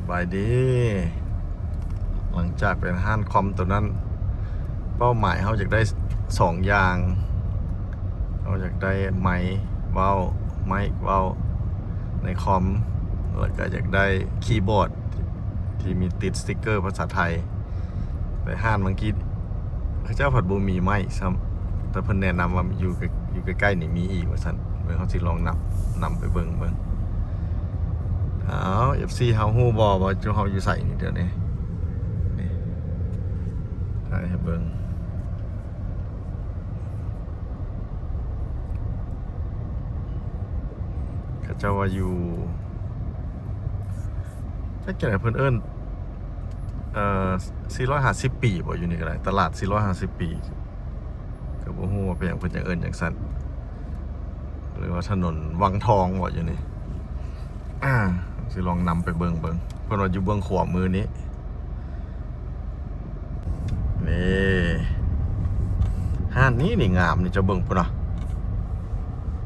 ສະບາຍດີ. ຫຼັງຈາກໄປຮ້ານຄອມໂຕນັ້ນ ເປົ້າໝາຍເຮົາຢາກໄດ້ສອງຢ່າງ. ເຮົາຢາກໄດ້ໄມເວົ້າ, ໄມເວົ້າໃນຄອມ ແລ້ວກະຢາກໄດ້ຄີບອດທີ່ມີຕິດສະຕິກເກີພາສາໄທ. ໄປຮ້ານເມື່ອກີ້ ເຂົາເຈົ້າພັດບໍ່ມີໄມຊ້ຳ, ແຕ່ເພິ່ນແນະນຳວ່າຢູ່ໃກ້ ຢູ່ໃກ້ໆນີ້ມີອີກວ່າຊັ້ນ. ເບິ່ງ ເຮົາຊິລອງນຳ ນຳໄປເບິ່ງເບິ່ງ. ອ້າວ ເອັຟຊີ ເຮົາຮູ້ບໍ່ວ່າຈຸເຮົາຢູ່ໃສນີ້ດຽວນີ້? ນີ້ ຖ່າຍໃຫ້ເບິ່ງ. ເຂົາເຈົ້າວ່າຢູ່ ຈັກຈັ່ງໃດເພິ່ນເອີ້ນ ເອີ ສີ່ຮ້ອຍຫ້າສິບປີບໍ? ຢູ່ນີ້ກໍໄດ້ ຕະຫຼາດສີ່ຮ້ອຍຫ້າສິບປີ. ກໍບໍ່ຮູ້ວ່າເປັນຫຍັງເພິ່ນຈັ່ງເອີ້ນຈັ່ງຊັ້ນ ຫຼືວ່າຖະໜົນວັງທອງບໍ ຢູ່ນີ້. ອາ ຊິລອງນຳໄປເບິ່ງເບິ່ງ. ເພິ່ນວ່າຢູ່ເບື້ອງຂວາມືນີ້. ນີ້ ຮ້ານນີ້ນີ້ງາມນີ້ ເຈົ້າເບິ່ງພຸ້ນນະ.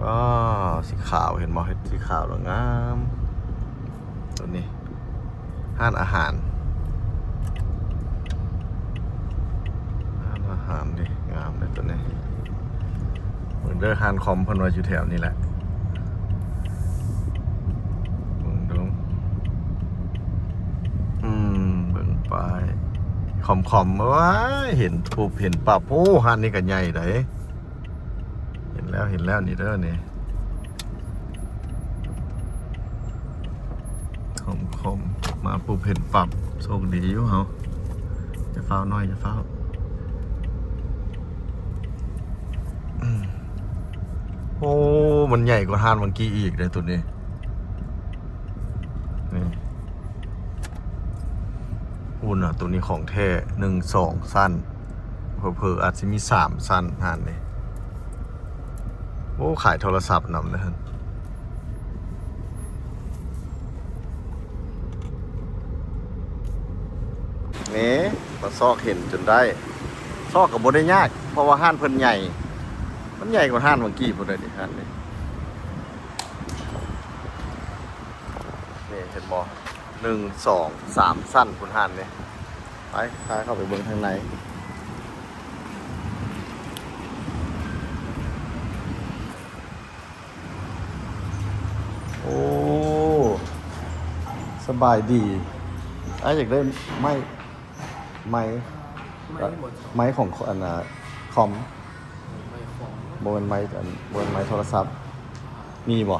ອ້າ ສີຂາວ ເຫັນບໍ່? ເຮັດສີຂາວແລ້ວງາມ. ໂຕນີ້ ຮ້ານອາຫານ ຮ້ານອາຫານນີ້ງາມເດ້ໂຕນີ້. ເບິ່ງເດີ ຮ້ານຄອມເພິ່ນວ່າຢູ່ແຖວນີ້ແຫຼະ. ເບິ່ງດູ ອືມ ເບິ່ງປ້າຍຄອມໆ ວ້າຍ ເຫັນປຸບເຫັນປັບ. ໂອ້ ຮ້ານນີ້ກໍໃຫຍ່ໃດ. ເຫັນແລ້ວ ເຫັນແລ້ວ ນີ້ເດີນີ້ ຄອມໆ ມາປຸບເຫັນປັບ. ໂຊກດີຢູ່ເຮົາ. ຢ່າຟ້າວນ້ອຍ ຢ່າຟ້າວ. ອືມ ໂອ້ ມັນໃຫຍ່ກວ່າຮ້ານເມື່ອກີ້ອີກເດ້ໂຕນີ້. ນີ້ ພຸ້ນນະ ໂຕນີ້ຂອງແທ້ ໜຶ່ງ ສອງຊັ້ນ ເຜີໆອາດຊິມີສາມຊັ້ນຮ້ານນີ້. ໂອ້ ຂາຍໂທລະສັບນຳເດ້ຫັ້ນ. ນີ້ ມາຊອກເຫັນຈົນໄດ້. ຊອກກໍບໍ່ໄດ້ຍາກ ເພາະວ່າຮ້ານເພິ່ນໃຫຍ່. ມັນໃຫຍ່ກວ່າຮ້ານເມື່ອກີ້ພຸ້ນເດ້ ຮ້ານນີ້. ນີ້ເຫັນບໍ່? ໜຶ່ງ ສອງ ສາມຊັ້ນພຸ້ນຮ້ານນີ້. ໄປ ພາເຂົ້າໄປເບິ່ງທາງໃນ. ໂອ້ ສະບາຍດີ. ອ້າຍຢາກໄດ້ໄມ ໄມ ໄມບໍ່? ໄມຂອງ ອັນນ່າ ຄອມ. ໄມຄອມ ບໍ່ແມ່ນໄມ ອັນ ບໍ່ແມ່ນໄມໂທລະສັບ. ມີບໍ່?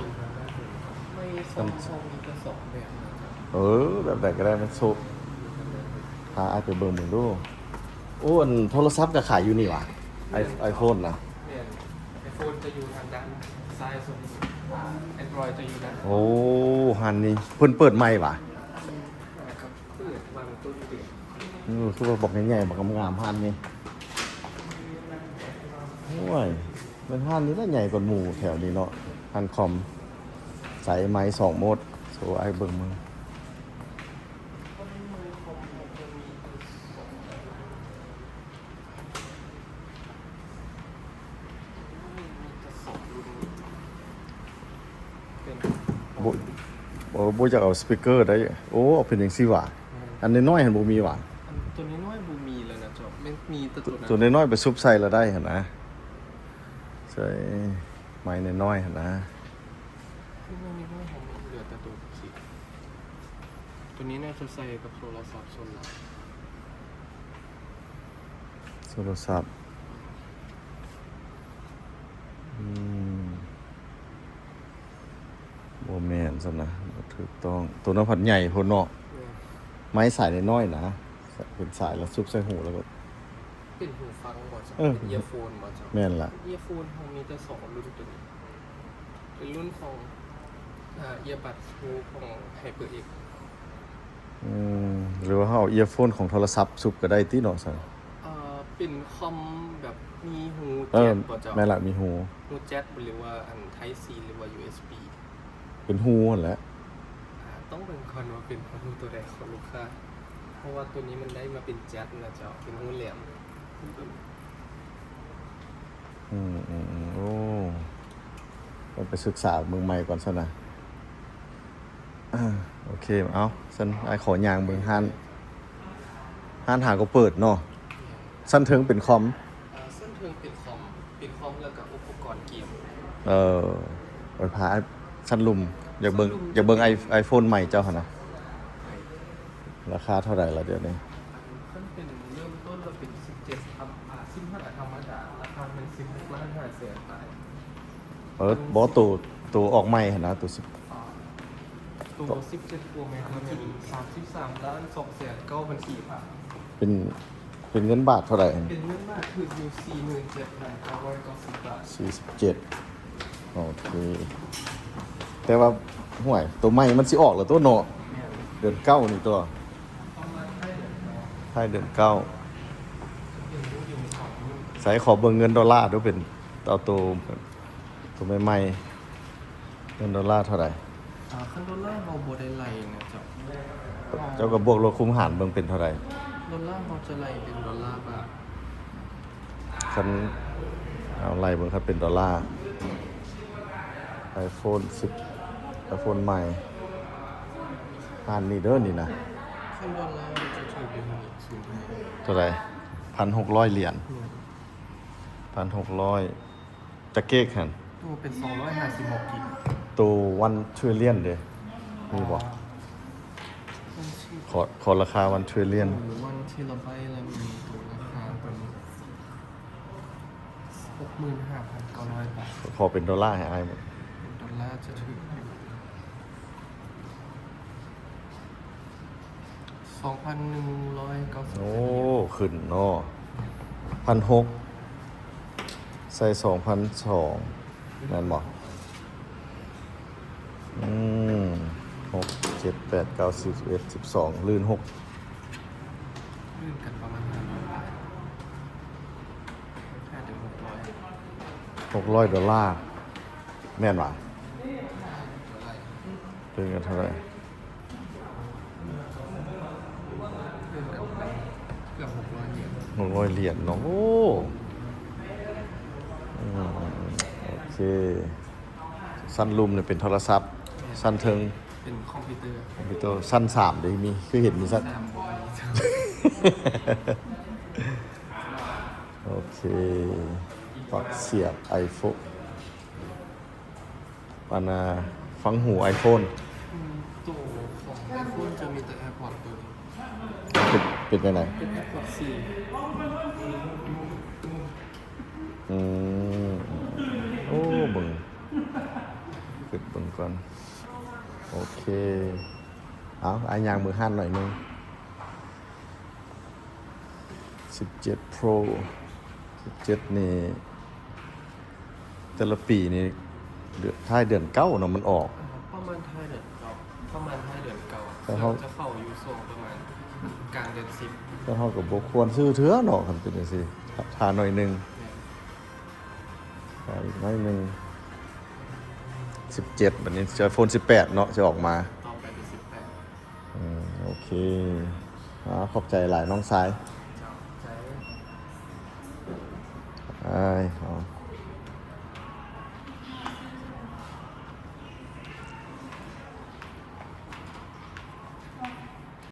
ໄມຄອມ ເຮົາມີແຕ່ສອງແບບນະ. ເອີ ແບບໃດກໍໄດ້ ມັນສຸກ. ພາອ້າຍໄປເບິ່ງເບິ່ງດູ. ໂອ້ ອັນໂທລະສັບກໍຂາຍຢູ່ນີ້ຫວາ? ໄອ ໄອໂຟນນະ? ແມ່ນ ໄອໂຟນຈະຢູ່ທາງດ້ານຊ້າຍສຸດ. ອາ Android ຈະຢູ່ດ້ານ. ໂອ້ ຮ້ານນີ້ເພິ່ນເປີດໃໝ່ຫວາ? ເປີດຫວ່າງຕົ້ນເດືອນ. ເອີ ຄືວ່າບັກໃຫຍ່ໆ ບັກງາມໆ ຮ້ານນີ້. ໂອ້ຍ ແມ່ນຮ້ານນີ້ລະໃຫຍ່ກວ່າໝູ່ແຖວນີ້ເນາະ ຮ້ານຄອມ. ໃສ່ໄມສອງໂໝດ ໂຊອ້າຍເບິ່ງເບິ່ງ. ບໍ່ ບໍ່ ບໍ່ຢາກເອົາສະປີກເກີໄດ້. ໂອ້ ເອົາເປັນຈັ່ງຊີ້ຫວາ? ແມ່ນ ອັນນ້ອຍໆຫັ້ນບໍ່ມີຫວາ? ອັນໂຕນ້ອຍໆບໍ່ມີແລ້ວນະເຈົ້າ. ແມ່ນ ມີແຕ່ໂຕນັ້ນ ໂຕນ້ອຍໆໄປຊຸບໃສ່ລະໄດ້ຫັ້ນນະ. ໃສ່ໄມນ້ອຍໆຫັ້ນນະ. ຄືວ່ານ້ອຍໆເຮົາມັນເຫຼືອແຕ່ໂຕນີ້. ໂຕນີ້ໜ້າຈະໃສ່ກັບໂທລະສັບສ່ວນຫຼາຍ. ໂທລະສັບ ອືມ ບໍ່ແມ່ນຊັ້ນນະ ບໍ່ຖືກຕ້ອງ. ໂຕນັ້ນພັດໃຫຍ່ໂພດເນາະ. ແມ່ນ ໄມສາຍນ້ອຍໆນະ ເປັນສາຍແລ້ວຊຸບໃສ່ຫູ ແລ້ວກໍເປັນຫູຟັງບໍ່ເຈົ້າ? ເອີ ເປັນເອຍໂຟນບໍ່ເຈົ້າ? ແມ່ນລະ ເອຍໂຟນເຮົາມີແຕ່ສອງລຸ້ນໂຕນີ້. ເປັນລຸ້ນຂອງ ອາ ເອຍບັດ ຂອງ ຂອງ HyperX. ອືມ ຫຼືວ່າເຮົາເອົາເອຍໂຟນຂອງໂທລະສັບຊຸບກໍໄດ້ຕິເນາະຊັ້ນ. ເອີ ເປັນຄອມແບບມີຫູແຈັກບໍ່ເຈົ້າ? ເອີ ແມ່ນລະ ມີຫູ ຫູແຈັກ ຫຼືວ່າອັນ Type C ຫຼືວ່າ ຢູເອັສບີ? ເປັນຫູຫັ້ນແຫຼະ. ອາ ຕ້ອງເບິ່ງກ່ອນວ່າເປັນຫູໂຕໃດຂອງລູກຄ້າ ເພາະວ່າໂຕນີ້ມັນໄດ້ມາເປັນແຈັກນະເຈົ້າ ເປັນຫູແຫຼມ. ອືມໆໆ ໂອ້ ຕ້ອງໄປສຶກສາເບິ່ງໃໝ່ກ່ອນຊັ້ນນະ. ອ່າ ໂອເຄ ເອົາ ຊັ້ນອ້າຍຂໍຍ່າງເບິ່ງຮ້ານ ຮ້ານຫາກໍເປີດເນາະ. ຊັ້ນເທິງເປັນຄອມ ອ່າ ຊັ້ນເທິງເປັນຄອມ ເປັນຄອມ ແລ້ວກໍອຸປະກອນເກມ. ເອີ ໄປພາຊັ້ນລຸ່ມ ຢາກເບິ່ງ ຊັ້ນລຸ່ມ ຢາກເບິ່ງໄອ ໄອໂຟນໃໝ່ເຈົ້າຫັ້ນນະ. ລາຄາເທົ່າໃດລະດຽວນີ້? ຄັນເປັນເລີ່ມຕົ້ນລະເປັນສິບເຈັດ ທຳ ອ່າ ສິບຫ້າ ທຳມະດາ ລາຄາແມ່ນສິບຫົກລ້ານຫ້າແສນປາຍ. ເອີ ບໍ່ ໂຕ ໂຕອອກໃໝ່ຫັ້ນນະ ໂຕສິບ ອ່າ ໂຕສິບເຈັດ ໂປຣແມັກ ລະແມ່ນສາມສິບສາມລ້ານສອງແສນເກົ້າພັນກີບ. ເປັນ ເປັນເງິນບາດເທົ່າໃດ? ເປັນເງິນບາດຖືກຢູ່ສີ່ໝື່ນເຈັດພັນເກົ້າຮ້ອຍເກົ້າສິບບາດ. ສີ່ສິບເຈັດ ໂອເຄ ແຕ່ວ່າ ຫ້ວຍ ໂຕໃໝ່ມັນຊິອອກແລ້ວຕົວະເນາະ. ແມ່ນ ເດືອນເກົ້ານີ້ຕົວະ ປະມານທ້າຍເດືອນເກົ້າ ທ້າຍເດືອນເກົ້າ. ໃສຂໍເບິ່ງເງິນໂດລາດູ ເປັນເອົາໂຕ ໂຕໃໝ່ໆ ເງິນໂດລາເທົ່າໃດ? ອ່າ ຄັນໂດລາເຮົາບໍ່ໄດ້ໄລ່ນະເຈົ້າ ເຈົ້າກໍບວກລົບຄູນຫານເບິ່ງເປັນເທົ່າໃດ? ໂດລາເຮົາຈະໄລ່ເປັນໂດລາບາດ. ຄັນ ເອົາໄລ່ເບິ່ງ ຄັນເປັນໂດລາ ໄອໂຟນສິບ ໄອໂຟນໃໝ່ ຮ້ານນີ້ເດີນີ້ນະ. ຄັນໂດລາມັນຈະຖືກຢູ່ ເທົ່າໃດ? ພັນຫົກຮ້ອຍຫຼຽນ. ແມ່ນ ພັນຫົກຮ້ອຍ. ຈັກເກກຫັ້ນ? ໂຕເປັນສອງຮ້ອຍຫ້າສິບຫົກກິກ. ໂຕ one trillion ເດ້ ມີບໍ່? ອ່າ ຂໍ ຂໍລາຄາ one trillion. ໂຕ one terabyte ລະມີໂຕລາຄາຕົວນີ້ ຫົກໝື່ນຫ້າພັນເກົ້າຮ້ອຍບາດ. ຂໍເປັນໂດລາໃຫ້ອ້າຍເບິ່ງ. ໂດລາຈະຖືກຢູ່ ສອງພັນໜຶ່ງຮ້ອຍເກົ້າສິບ ໂອ້ ຂຶ້ນເນາະ ພັນຫົກ ໃສ່ສອງພັນສອງ ແມ່ນບໍ່? ອືມ ຫົກ ເຈັດ ແປດ ເກົ້າ ສິບ ສິບເອັດ ສິບສອງ ລື່ນຫົກ ລື່ນກັນປະມານຫ້າຮ້ອຍບາດ ຫ້າເຖິງຫົກຮ້ອຍ ຫົກຮ້ອຍໂດລາ ແມ່ນຫວາ? ເປັນເງິນເທົ່າໃດ? ຫົກຮ້ອຍຫຼຽນເນາະ. ໂອ້ ອືມ ໂອເຄ ຊັ້ນລຸ່ມນີ້ເປັນໂທລະສັບ ຊັ້ນເທິງເປັນຄອມພິວເຕີ ຄອມພິວເຕີ. ຊັ້ນສາມເດ ມີ ຄືເຫັນມີຊັ້ນ ສາມບໍ່ມີ. ໂອເຄ ປັກສຽບໄອໂຟນ ອັນນ່າ ຟັງຫູໄອໂຟນ. ອືມ ໂຕຂອງໄອໂຟນຈະມີແຕ່ແອພອດໂຕນີ້. ເປັນ ເປັນຈັ່ງໃດ? ເປັນແອພອດສີ່. ອືມ ໂອ້ ເບິ່ງ ຄິດເບິ່ງກ່ອນ. ໂອເຄ ເອົາ ອ້າຍຍ່າງເບິ່ງຮ້ານໜ້ອຍໜຶ່ງ. ສິບເຈັດໂປຣ ສິບເຈັດນີ້ ແຕ່ລະປີນີ້ ເດືອນ ທ້າຍເດືອນເກົ້າເນາະ ມັນອອກ ປະມານທ້າຍເດືອນເກົ້າ ປະມານທ້າຍເດືອນເກົ້າ ແຕ່ເຮົາ ຈະເຂົ້າຢູ່ຊ່ວງປະມານກາງເດືອນສິບ. ແຕ່ເຮົາກໍບໍ່ຄວນຊື້ເທື່ອເນາະ ຄັນເປັນຈັ່ງຊີ້ ຖ້າໜ້ອຍໜຶ່ງ ຖ້າອີກໜ້ອຍໜຶ່ງ. ສິບເຈັດ ບັດນີ້ iPhone ສິບແປດເນາະ ຊິອອກມາ ຕໍ່ໄປເປັນສິບແປດ. ອືມ ໂອເຄ ອາ ຂອບໃຈຫຼາຍນ້ອງຊາຍ. ເຈົ້າ ໃຈ ອ້າຍ ເອົ